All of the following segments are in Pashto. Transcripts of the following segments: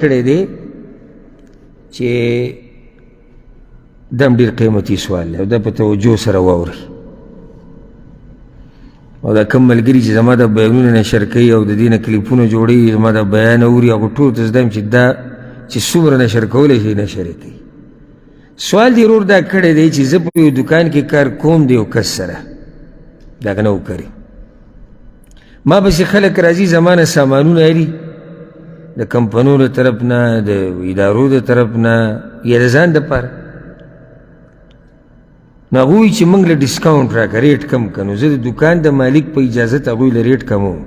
کړی دی چې دا هم ډېر قیمتي سوال دی او دا په توجه سره واورئ. او دا کوم ملګري چې زما د بیانونه نشر کوي او د دې نه کلیپونه جوړوي، زما د بیان اوري، هغو ټولو ته زده یم چې دا چې څومره نشر کولی شي نشر یې کوي. سوال دی ورور دا کړی دی چې زه په یو دکان کې کار کوم د یو کس سره، د هغه نه وکري ما پسې خلک راځي، زما نه سامانونه اخلي د کمپنو له طرف نه، د ادارو د طرف نه، یا د ځان دپاره. نو هغوی چې موږ له ډسکاونټ راکړه، ریټ کم کړه، نو زه د دکان د مالک په اجازت هغوی له ریټ کموم.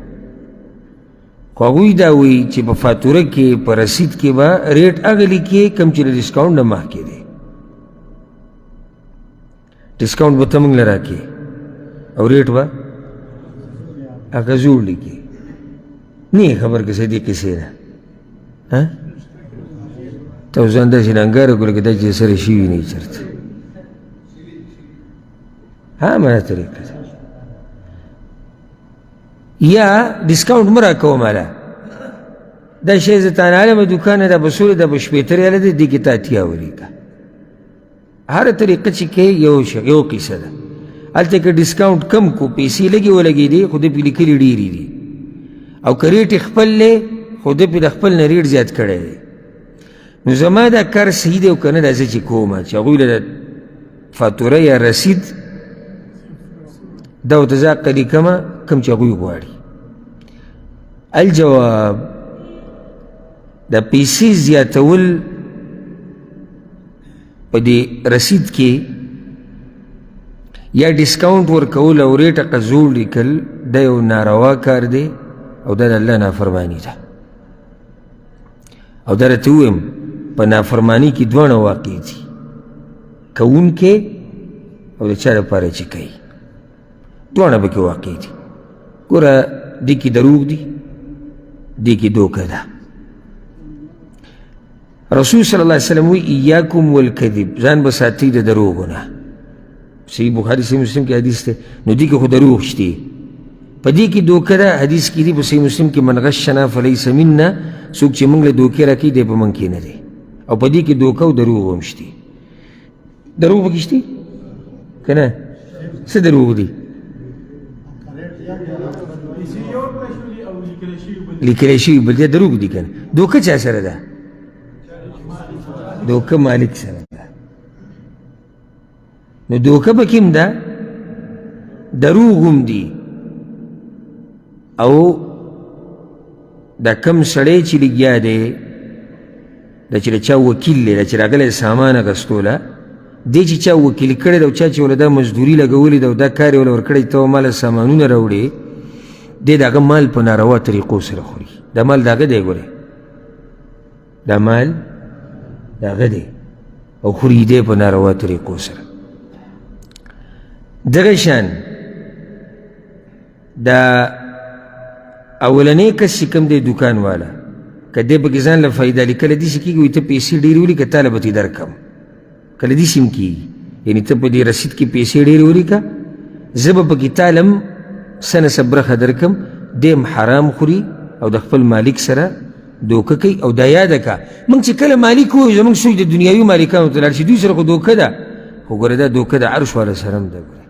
خو هغوی دا وایي چې په فاتوره کې، په رسید کې به ریټ هغه لیکې کوم چې له ډسکاونټ نه مخکې دی. ډسکاونټ به ته موږ له راکړې او ریټ به هغه زوړ لیکې. نه یې خبر که څه دې قصې نه ها ته ځان داسې ننګاره کړو لکه دا چې سره شوي نه وي چېرته. ها مانا طریقه ده. یا ډسکاونټ مه راکوه ماله، دا شی زه تا نه علم دکان دا به سوله، دا به 60 ریاله دی، دې کې ته 80 ولیکه. هره طریقه چې کوې یو شی یو قصه ده. هلته که ډسکاونټ کم کو، پیسې لږې ولګېدې خو ده پې لیکلي ډېرې دي، او که ریټ یې خپل دی خو ده پې د خپل نه ریټ زیات کړی دی. نو زما دا کار صحیح دی او که نه؟ دا زه چې کومه چې هغوی له فاتوره یا رسید دا ورته زه حقه لیکمه کوم چې هغوی غواړي. الجواب، د پیسې زیاتول په دې رسید کې یا ډسکاونټ ورکول او ریټ هغه زوړ لیکل دا یو ناروا کار دی او دا د الله نافرماني ده. او دا راته ووایم په نافرماني کې دواړه واقع دي، کوونکی او د چا لپاره چې کوي، دواړه پکې واقع دي. ګوره دې کې دروغ دي، دې کې دوکه ده. رسول صلی الله علیه وسلم وی ایاکم والکذب، ځان به ساتئ د دروغو نه. صحیح بخاري صحیح مسلم کې حدیث دی. نو دې کې خو دروغ شته، په دې کې دوکه ده. حدیث کې دي په صحیح مسلم کې من غشنا فلیس منا، څوک چې موږ له دوکې راکوي دی په موږ کې نه دی. او په دې کې دوکه او دروغ هم شته. دروغ پکې شته که نه؟ څه دروغ دي؟ لیکلی شوي بل دی، دروغ دي که نه؟ دوکه چا سره ده؟ دوکه مالک سره ده. نو دوکه پکې هم ده، دروغ هم دي. او دا کم سړی چې لګیا دی، دا چې د چا وکیل دی، دا چې راغلی سامان اخیستو له دی چې چا وکیل کړی دی او چا چې وله دا مزدوري لګولې ده او دا کار یې وله ورکړی، ته ماله سامانونه راوړې دی، د هغه مال په ناروا طریقو سره خوري. دا مال د هغه دی، ګورې دا مال د هغه دی او خوري دی په ناروا طریقو سره. دغه شان دا اولنې کس چې کوم دی دکان والا، که دی پکې ځان له فایده لیکله داسې کېږي، وایي ته پیسې ډېرې ولیکه تا له به ترې درکړم. کله داسې هم کېږي، یعنې ته په دې رسید کې پیسې ډېرې ولیکه، زه به پکې تا له هم څه نه څه برخه درکړم. دی هم حرام خوري او د خپل مالک سره دوکه کوي. او دا یاده کړه، موږ چې کله مالک وایو زموږ سوچ د دنیاوي مالکانو ته لاړ شي، دوی سره خو دوکه ده، خو ګوره دا دوکه د عرش والا سره هم ده. ګوره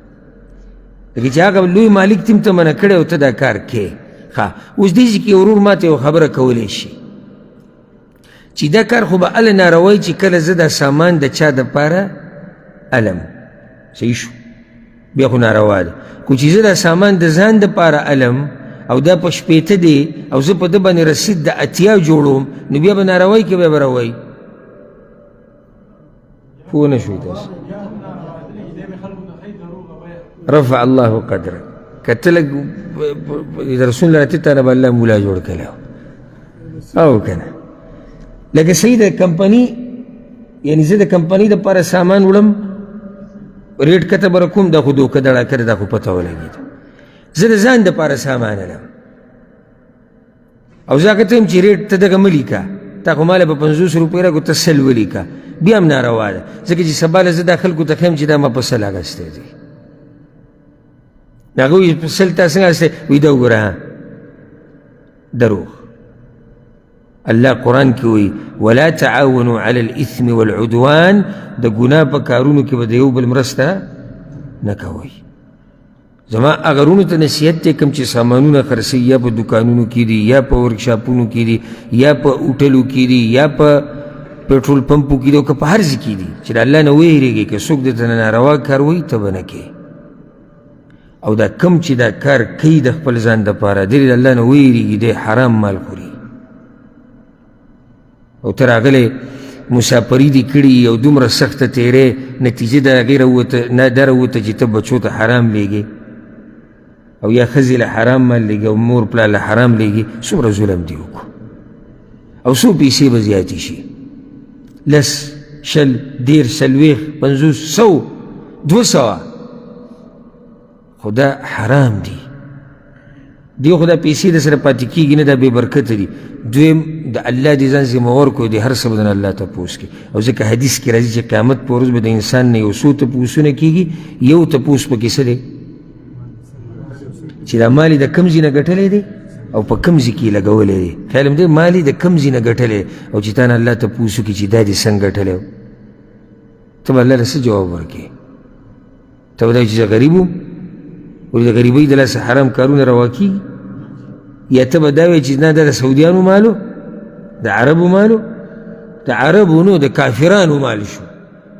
لکه چې هغه لوی مالک تیم ته منع کړی او ته دا کار کې. ښه اوس دې ځای کې ورور ما ته یو خبره کولی شي چې دا کار خو به هله ناروا وي چې کله زه دا سامان د چا دپاره الم، صحیح شو، بیا خو ناروا ده. خو چې زه دا سامان د ځان دپاره الم او دا په 60 دی او زه په ده باندې رسید د 80 جوړوم، نو بیا به ناروا وي که بیا به روا وي؟ پوه نه شوئ تاسو؟ رفع الله قدرك. که ته لږ درسونه راته تا نه به الله مولا جوړ کړی او که نه؟ لکه صحیح ده کمپني، یعنې زه د کمپنۍ دپاره سامان وړم، ریټ کته به کوم، دا خو دوکه دړه کړې، دا خو پته ولګېده. زه د ځان دپاره سامان علم او زه هغه ته وایم چې ریټ ته دغه مه لیکه، تا خو ماله په 50 روپۍ راکړو، ته 100 ولیکه، بیا هم ناروا ده، ځکه چې سبا له زه دا خلکو ته ښیم چې دا ما په 100 اخیستی دی. هغه وایي په 100 تا څنګه اخیستی؟ وایي دا وګوره دروغ. الله قرآن کې وایي ولا تعاونوا علی الاثم والعدوان، د ګناه په کارونو کې به د یو بل مرسته نه کوئ. زما هغه وروڼو ته نصیحت دی کوم چې سامانونه خرڅوي، یا په دکانونو کې دي، یا په ورکشاپونو کې دي، یا په هوټلو کې دي، یا په پټرول پمپو کې دي، او که په هر ځای کې دي، چې د الله نه ویرېږي، که څوک درته ناروا کار وایي ته به نه کوې. او دا کم چې دا کار کوي د خپل ځان دپاره، دی د الله نه ویرېږي، دی حرام مال خوري. او ته راغلی مسافري دې کړي او دومره سخته تیرې، نتیجه د هغې راووته، نه دا راووته چې ته بچو ته حرام لیږې، او یا ښځې له حرام مال لیږي، او مور پلار له حرام لیږي. څومره ظلم دې وکړو، او څو پیسې به زیاتې شي، 10، 20، 30، 40، 50، 100، 200، خو دا حرام دي. دی خو دا پیسې د سره پاتې کېږي نه، دا بې برکته دي. دویم د الله دې ځان ذمه ورکړو، د هر څه به د الله تپوس کوي. او ځکه حدیث کې راځي چې قیامت په ورځ به د انسان نه یو څو تپوسونه کېږي، یو تپوس پکې څه دی چې دا مال یې د کوم ځای نه ګټلی دی او په کوم ځای کې یې لګولی دی. خیال مې دی مال یې د کوم ځای نه ګټلی، او چې تا نه الله تپوس وکړي چې دا دې څنګه ګټلی، ته به الله له څه جواب ورکړې؟ ته به دا چې زه غریب وم، ولې د غریبۍ د لاسه حرام کارونه روا کېږي؟ یا ته به دا وایې چې نه دا د سعودیانو مالو، د عربو مالو، د عربو نو د کافرانو مال شو.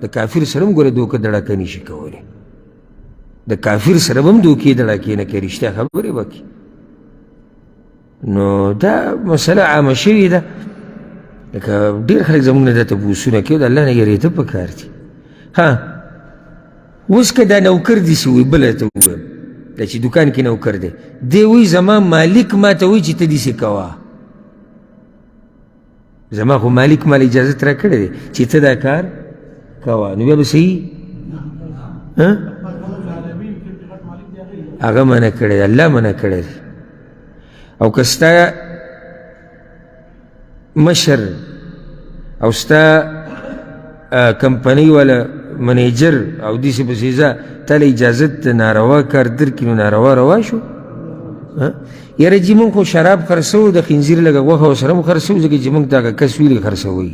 د کافر سره هم ګوره دوکه دړکه نه شي کولی، د کافر سره به هم دوکې دړکې نه کوي، رښتیا خبرې به کوي. نو دا مسله عامه شوې ده، لکه ډېر خلک زموږ نه دا تپوسونه کوي، د الله نه یېرېده پکار دي. ها اوس که دا نوکر داسې وایي، بله ته ووایم، دا چې دوکان کې نوکر دی، دی وایي زما مالک ما ته وایي چې ته داسې کوه، زما خو مالک مال اجازت راکړی دی چې ته دا کار کوه، نو بیا به صحیح هغه منع کړی دی، الله منع کړی دی. او که ستا مشر او ستا کمپنۍ والا منیجر او داسې پسې ځه تا له اجازت د ناروا کار درکړي، نو ناروا روا شو. یاره جي موږ خو شراب خرڅوو، د خنزیر لږه غوښه ورسره هم خرڅوو، ځکه چې موږ ته هغه کس ویلي خرڅوئ،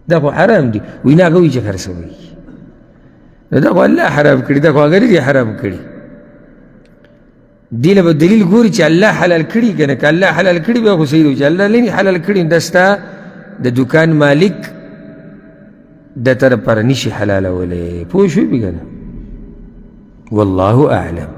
دا خو حرام دي. وایي نه، هغه وایي چې خرڅوئ، نو دا خو الله حرام کړي، دا خو هغه نه دي حرام کړي. دې له به دلیل ګوري چې الله حلال کړي که نه، که الله حلال کړي بیا خو صحیح دی، چې الله نه حلال کړي دا ستا د دوکان مالک د ته لپاره نشي حلالولی. پوه شوې که نه؟ والله اعلم.